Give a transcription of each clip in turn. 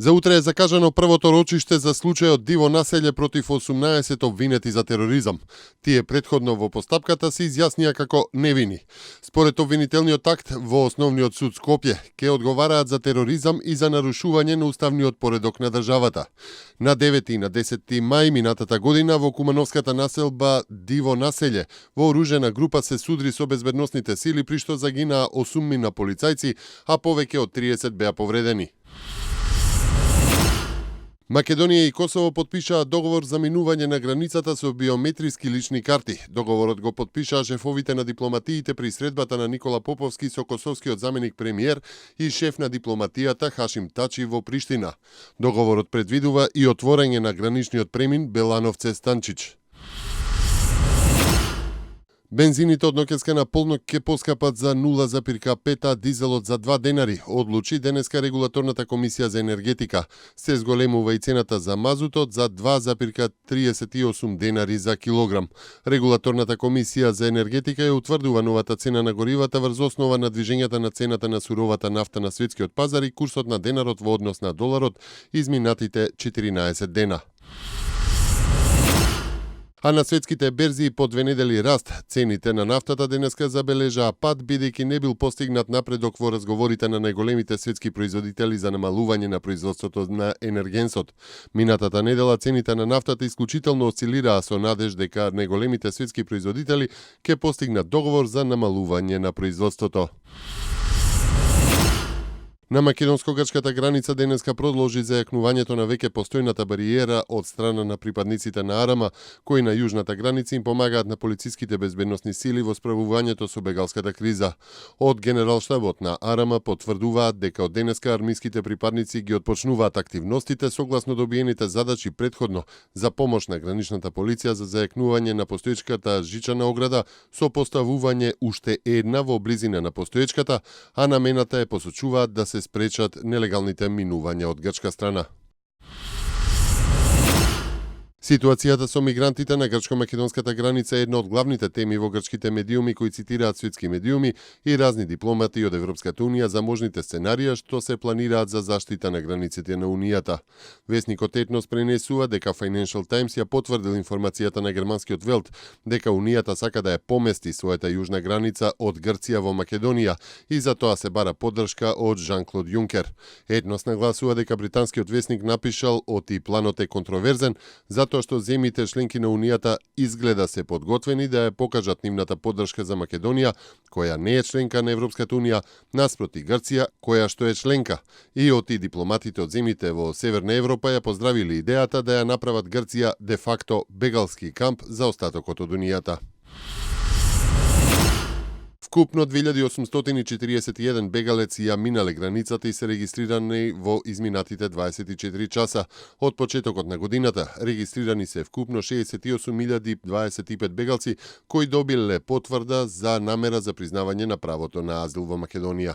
За утре е закажано првото рочиште за случајот диво населје против 18 обвинети за тероризам. Тие претходно во постапката се изјаснија како невини. Според обвинителниот акт во Основниот суд Скопје ќе одговараат за тероризам и за нарушување на уставниот поредок на државата. На 9 и на 10 мај минатата година во кумановската населба Диво населје вооружена група се судри со безбедносните сили при што загинаа 8 полицајци, а повеќе од 30 беа повредени. Македонија и Косово подпишаа договор за минување на границата со биометриски лични карти. Договорот го подпишаа шефовите на дипломатиите при средбата на Никола Поповски со косовскиот заменик премиер и шеф на дипломатијата Хашим Тачи во Приштина. Договорот предвидува и отворање на граничниот премин Белановце Станчич. Бензините од ноќеска на полно ќе поскапат за 0,5, а дизелот за 2 денари, одлучи денеска регулаторната комисија за енергетика. Се зголемува и цената за мазутот за 2,38 денари за килограм. Регулаторната комисија за енергетика ја утврдува новата цена на горивата врз основа на движењата на цената на суровата нафта на светскиот пазар и курсот на денарот во однос на доларот изминатите 14 дена. А на светските берзи по 2 недели раст, цените на нафтата денеска забележаа пад, бидејќи не бил постигнат напредок во разговорите на најголемите светски производители за намалување на производството на енергенсот. Минатата недела цените на нафтата исклучително осцилираа со надеж дека најголемите светски производители ќе постигнат договор за намалување на производството. На македонско-грчката граница денеска продолжи зајакнувањето на веќе постојната бариера од страна на припадниците на Арама, кои на јужната граница им помагаат на полициските безбедносни сили во справувањето со бегалската криза. Од генералштабот на Арама потврдуваат дека од денеска армиските припадници ги отпочнуваат активностите согласно добиените задачи претходно за помош на граничната полиција за зајакнување на постоечката жичана ограда со поставување уште една во близина на постоечката, а намената е посочуваат да се спречат нелегалните минувања од грчка страна. Ситуацијата со мигрантите на грчко-македонската граница е една од главните теми во грчките медиуми кои цитираат светски медиуми и разни дипломати од Европската унија за можните сценарија што се планираат за заштита на границите на унијата. Весникот Етнос пренесува дека Financial Times ја потврдил информацијата на германскиот Велт дека унијата сака да ја помести својата јужна граница од Грција во Македонија и за тоа се бара поддршка од Жан-Клод Јункер. Етнос нагласува дека британскиот весник напишал оти планот е контроверзен затоа што земјите членки на Унијата изгледа се подготвени да ја покажат нивната поддршка за Македонија, која не е членка на Европската Унија, наспроти Грција, која што е членка. И оти дипломатите од земјите во Северна Европа ја поздравили идејата да ја направат Грција де факто бегалски камп за остатокот од Унијата. Вкупно 2841 бегалеци ја минале границата и се регистрирани во изминатите 24 часа. Од почетокот на годината регистрирани се вкупно 68.025 бегалци кои добиле потврда за намера за признавање на правото на азил во Македонија.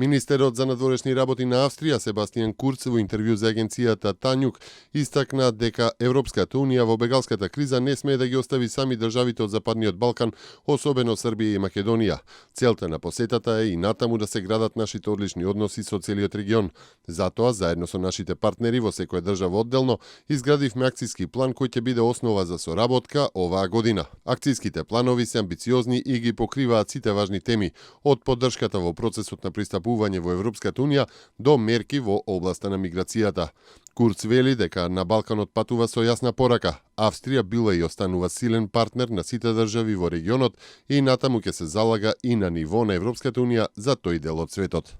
Министерот за надворешни работи на Австрија Себастијан Курц во интервју за агенцијата Тањук истакна дека Европската унија во бегалската криза не смее да ги остави сами државите од Западниот Балкан, особено Србија и Македонија. Целта на посетата е и натаму да се градат нашите одлични односи со целиот регион. Затоа, заедно со нашите партнери во секоја држава одделно, изградивме акцијски план кој ќе биде основа за соработка оваа година. Акцијските планови се амбициозни и ги покриваат сите важни теми, од поддршката во процесот на пристапување во Европската унија до мерки во областа на миграцијата. Курц вели дека на Балканот патува со јасна порака. Австрија била и останува силен партнер на сите држави во регионот и натаму ќе се залага и на ниво на Европската унија за тој дел од светот.